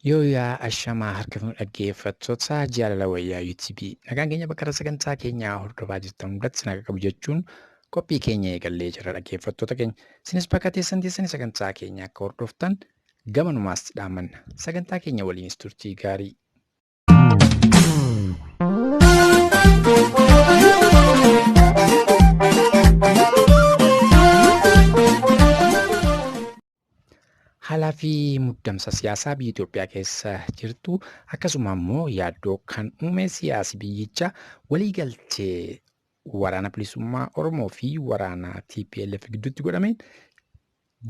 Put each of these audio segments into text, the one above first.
Yooyaa ashamaa harka fuunee dhaggeeffattoota jaalala wayyaa UTV. Nagaan keenya bakka sagantaa keenyaa hordofaa jirtan hundatti nagaa qabu jechuun qophii keenya eegallee jira dhaggeeffattoota keenya. Isinis bakka teessan teessanii sagantaa keenya akka hordoftan gamanumaas dhaamanna. Sagantaa keenya waliinis turtii gaarii. Haalaa fi muddamsa siyaasaa biyya Itoophiyaa keessa jirtu akkasuma immoo yaaddoo kan uume siyaasi biyyichaa waliigaltee waraana bilisummaa Oromoo fi waraana TPLF gidduutti godhameen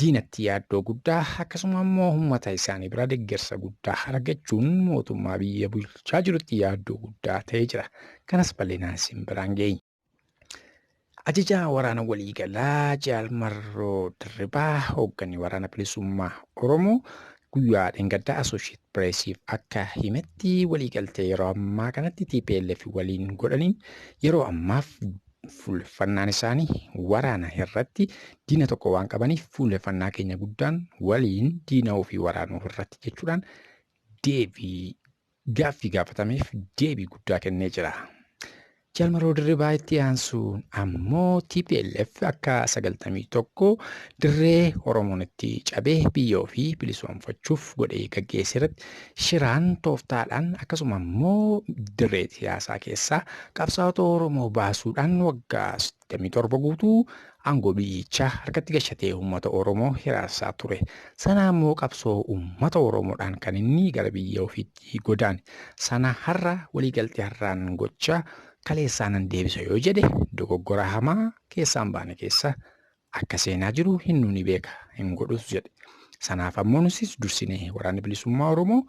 diinatti yaaddoo guddaa akkasuma immoo uummata isaanii biraa deeggarsa guddaa argachuun mootummaa biyya bulchaa jirutti yaaddoo guddaa ta'ee jira. Kanas bal'inaan isin biraan geenya. Ajajaa waraana waliigalaa Jaal Marroo Dirribaa hoogganni waraana bilisummaa Oromoo guyyaa dheengaddaa Associated Pressiif akka himetti waliigaltee yeroo ammaa kanatti TPLF waliin godhaniin yeroo ammaaf fuulleffannaan isaanii waraana irratti diina tokko waan qabaniif fuulleffannaa keenya guddaan waliin diina ofii waraanuu irratti jechuudhaan deebii gaaffii gaafatameef deebii guddaa kennee jira. Jaal Marroo Dirribaa itti aansuun ammoo TPLF akka 91 dirree Oromoon itti cabee biyya ofii bilisoomfachuuf godhee gaggeesse irratti shiraan tooftaadhaan akkasuma ammoo dirree siyaasaa keessaa qabsaa'ota Oromoo baasuudhaan waggaa 27 guutuu aangoo biyyichaa harkatti gashatee uummata Oromoo hiraarsaa ture. Sana ammoo qabsoo uummata Oromoodhaan kan inni gara biyya ofiitti godaane. Sana har'a waliigaltee har'aan gocha kaleessaa nan deebisa yoo jedhe dogoggora hamaa keessaan baane keessa akka seenaa jiru hin ni beeka hin godhus jedhe. Sanaaf ammoo nutis dursinee waraanni bilisummaa Oromoo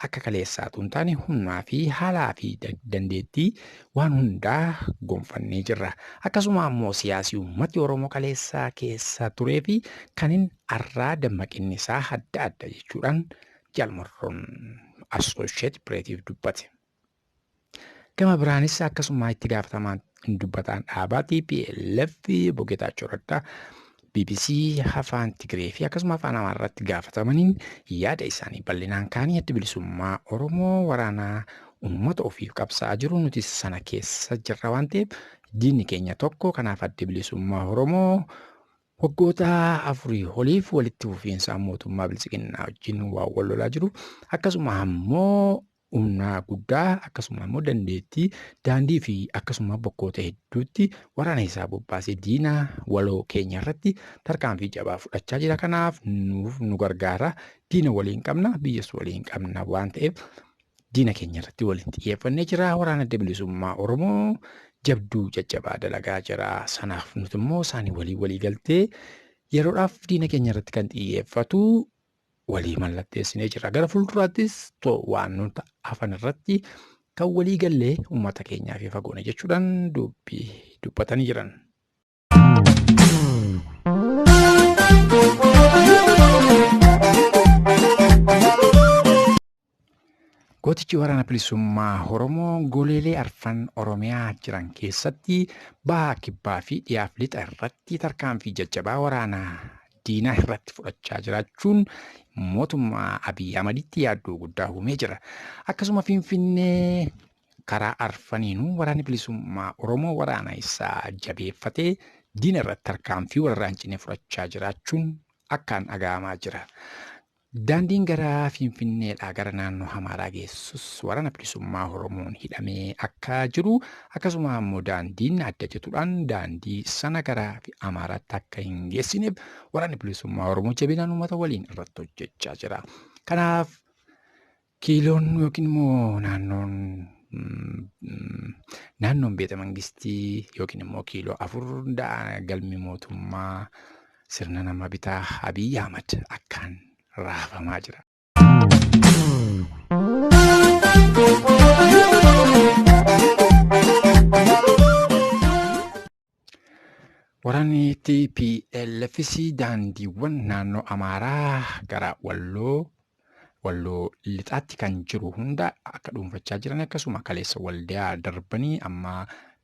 akka kaleessaatu hin taane humnaa fi haalaa fi dandeettii waan hundaa gonfannee jirra. Akkasuma ammoo siyaasii uummati Oromoo kaleessaa keessa turee fi kan hin arraa dammaqinni isaa adda adda jechuudhaan Jaal Marroon Associated Pressiif dubbate. Gama biraanis akkasuma itti gaafatamaan dubbataan dhaabaa TPLF Obbo Geetaachoo Raddaa BBC afaan Tigree fi akkasuma afaan Amaaraatti gaafatamaniin yaada isaanii bal'inaan kaanii adda bilisummaa Oromoo waraanaa uummata ofiif qabsaa'aa jiru nuti sana keessa jirra waan ta'eef diinni keenya tokko kanaaf adda bilisummaa Oromoo waggoota 4 oliif walitti fufiinsaan mootummaa biltsiginnaa wajjin waan wal lolaa jiru akkasuma ammoo humna guddaa akkasuma immoo dandeettii daandii fi akkasuma bakkoota hedduutti waraana isaa bobbaasee diina waloo keenya irratti tarkaanfii jabaa fudhachaa jira. Kanaaf nuuf nu gargaara. Diina waliin qabna, biyyas waliin qabna waan ta'eef diina keenya irratti waliin xiyyeeffannee jira. Waraana adda bilisummaa Oromoo jabduu jajjabaa dalagaa jira. Sanaaf nuti immoo isaanii walii walii galtee yeroodhaaf diina keenya irratti kan xiyyeeffatu walii mallatteessinee jira. Gara fuulduraattis waan nuti hafan irratti kan walii gallee uummata keenyaaf ifa goone jechuudhaan dubbii dubbatanii jiran. Gootichi waraana bilisummaa Oromoo goleelee arfan Oromiyaa jiran keessatti baha kibbaa fi dhiyaaf lixa irratti tarkaanfii jajjabaa waraanaa diinaa irratti fudhachaa jiraachuun mootummaa Abiy Ahmaditti yaaddoo guddaa uumee jira. Akkasuma Finfinnee karaa arfaniinuu waraanni bilisummaa Oromoo waraana isaa jabeeffatee diina irratti tarkaanfii walirraa hin cinne fudhachaa jiraachuun akkaan dhaga'amaa jira. Daandiin gara Finfinneedhaa gara naannoo Amaaraa geessus waraana bilisummaa Oromoon hidhamee akka jiru akkasuma ammoo daandiin adda cituudhaan daandii sana gara Amaaraatti akka hin geessineef waraanni bilisummaa Oromoo jabinaan uummata waliin irratti hojjechaa jira. Kanaaf kiiloon yookiin immoo naannoon naannoon beeta mangistii yookiin immoo kiiloo 4 galmi mootummaa sirna nama bitaa Abiy Ahmad akkaan raafamaa jira. Waraanni TPLFs daandiiwwan naannoo Amaaraa gara Walloo Walloo lixaatti kan jiru hunda akka dhuunfachaa jiran akkasuma kaleessa waldiyaa darbanii amma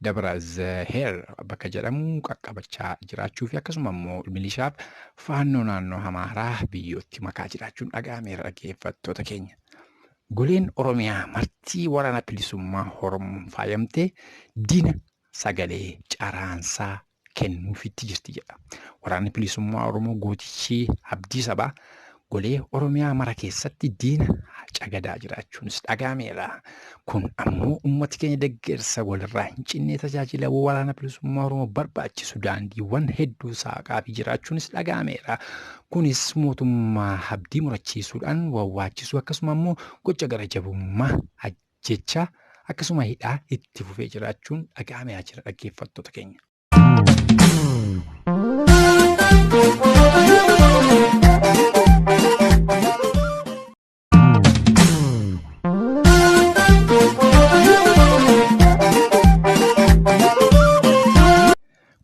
Dabra Zaheer bakka jedhamu qaqqabachaa jiraachuu fi akkasuma immoo milishaaf faannoo naannoo Amaaraa biyyootti makaa jiraachuun dhaga'ameera dhaggeeffattoota keenya. Goleen Oromiyaa martii waraana bilisummaa Oromoon faayamtee diina sagalee caraansaa kennuufitti jirti jedha. Waraanni bilisummaa Oromoo gootichi abdii sabaa golee Oromiyaa mara keessatti diina cagadaa jiraachuunis dhaga'ameera. Kun ammoo uummati keenya deeggarsa walirraa hin cinne tajaajila waraana bilisummaa Oromoo barbaachisu daandiiwwan hedduu saaqaa fi jiraachuunis dhaga'ameera. Kunis mootummaa abdii murachiisuudhaan wawwaachisuu akkasuma immoo gocha gara jabummaa ajjechaa akkasuma hidhaa itti fufee jiraachuun dhaga'amee jira dhaggeeffattoota keenya.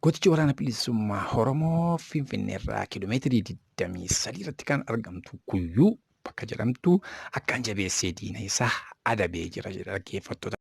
Gootichi waraana bilisummaa Oromoo Finfinneerraa kiiloomeetirii 23 irratti kan argamtu Kuyyuu bakka jedhamtu akkaan jabeessee diina isaa adabee jira jedha dhaggeeffattoota.